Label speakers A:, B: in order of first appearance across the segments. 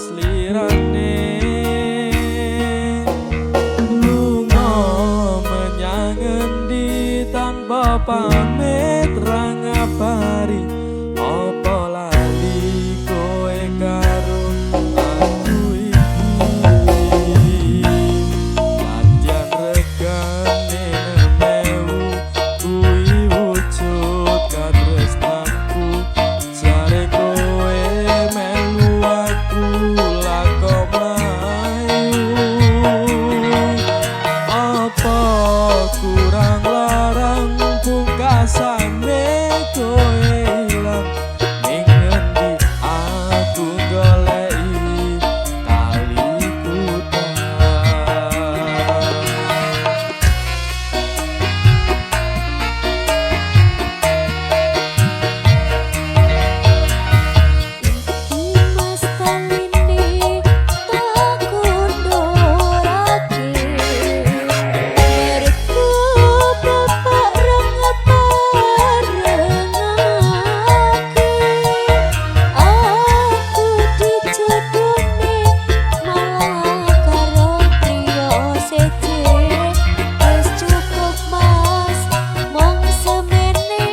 A: Saslirane lunga menyang endi tanpa pamit ra ngabari apa lali kowe karo aku iki nadyan regane 6.000 kuwi wujud katresnanku jare kowe melu aku lako mlayu apa kurang larang pungkasane kowe ilang ning ngendi aku goleki tali kutang.
B: Mas taline tak kundurake mergo bapak parengake aku dijodone malah karo priya seje wis cukup Mas mung semene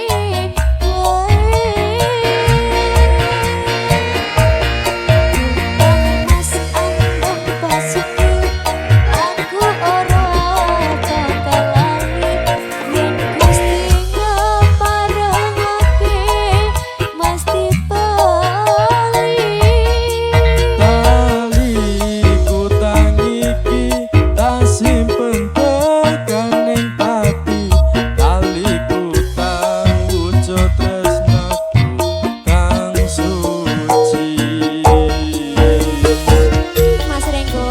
B: wae. Mas Andong Basuki aku ora bakal lali yen Gusti ngeparengake mesti bali.
A: Tali kutang iki tak simpen tekan ning pati tali kutang wujud tresnaku kang suci.
B: Mas Renggo,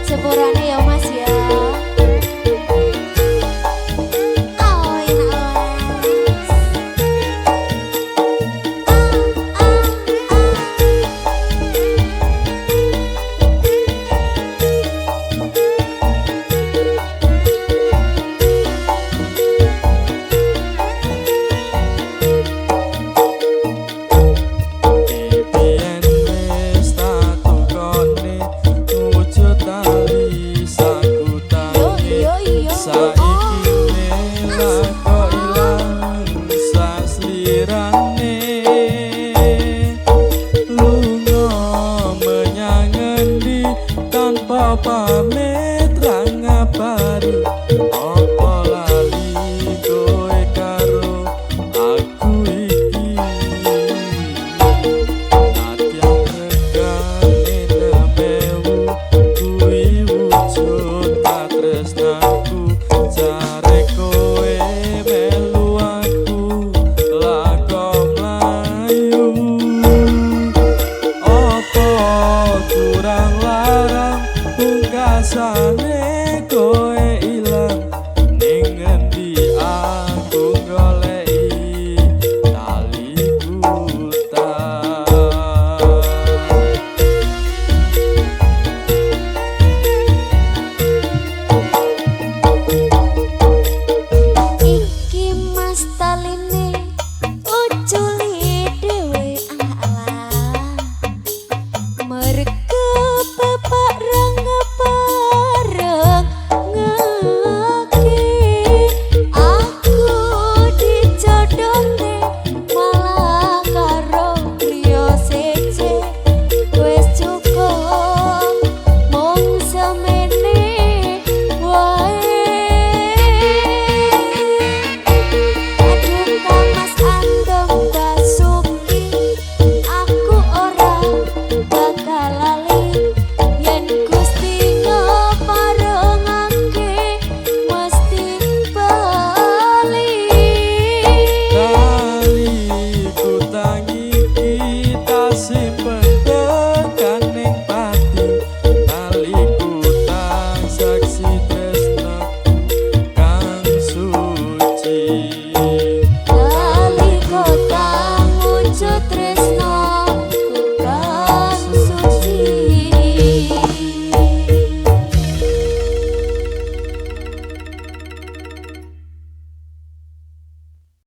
B: sepurane ya Mas ya. Oh enak Mas. Ah ah ah.
A: Biyen wis tak tukone wujud tali sakutange
B: Yo yo yo.
A: saiki lako ilang saslirane lunga menyang endi tanpa pamit ra ngabari apa lali kowe karo aku iki nadyan regane 6.000 kuwi wujud katresnanku jare kowe melu aku lako mlayu apa kurang larang pungkasane kowe